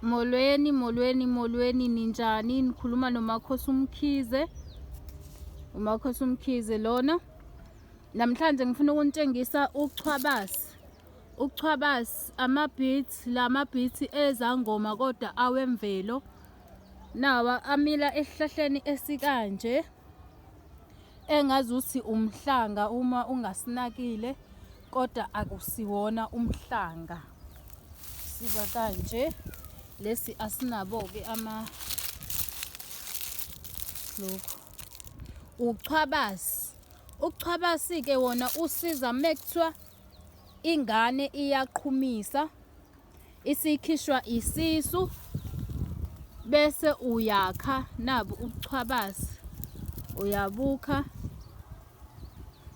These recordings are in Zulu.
Molweni, molweni, molweni, ninjani? Nikhuluma noMakhosi uMkhize. UMakhosi uMkhize lona. Namhlanje ngifuna ukunitshengisa uchwabasi. Uchwabasi ama-beats, la beats ezangoma kodwa awemvelo. Nawa amila esihlahleni esikanje engazuthi umhlanga uma ungasinakile kodwa akusiwona umhlanga. Siba kanje lesi asinabo-ke ama lokhu uchwabasi. Uchwabasi-ke wona usiza mekuthiwa ingane iyaqhumisa isikhishwa isisu bese uyakha nabu ubuchwabasi uyabukha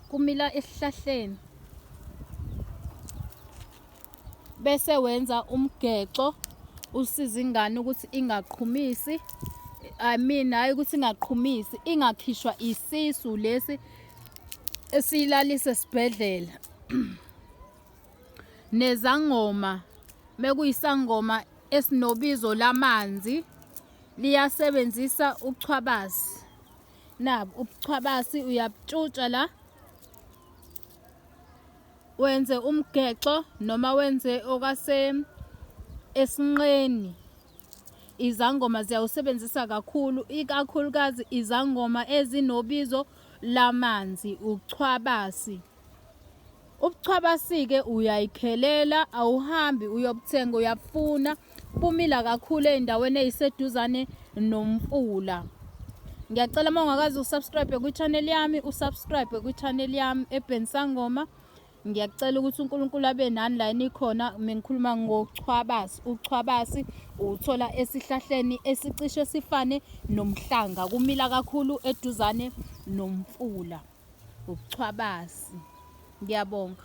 kumila esihlahleni bese wenza umgexo usiza ingane ukuthi ingaqhumisi. I mean, hayi ukuthi ingaqhumisi, ingakhishwa isisu lesi esiyilalisa esibhedlela. Nezangoma mekuyisangoma esinobizo lamanzi liyasebenzisa uchwabasi. Nabu ubuchwabasi uyabutshutsha la wenze umgexo noma wenze okase esinqeni. Izangoma ziyawusebenzisa kakhulu, ikakhulukazi izangoma ezinobizo lamanzi, uchwabasi. Ubuchwabasi-ke uyayikhelela, awuhambi uyobuthenga, uyabufuna. Bumila kakhulu ey'ndaweni ey'seduzane nomfula. Ngiyacela uma ungakaze usubscribe kwi-channel yami, usubscribe kwi-channel yami eBhensangoma. Ngiyacela ukuthi uNkulunkulu abe nani la enikhona. Mengikhuluma ngochwabasi, uchwabasi uwuthola esihlahleni esicishe sifane nomhlanga, kumila kakhulu eduzane nomfula. Ubuchwabasi. Ngiyabonga.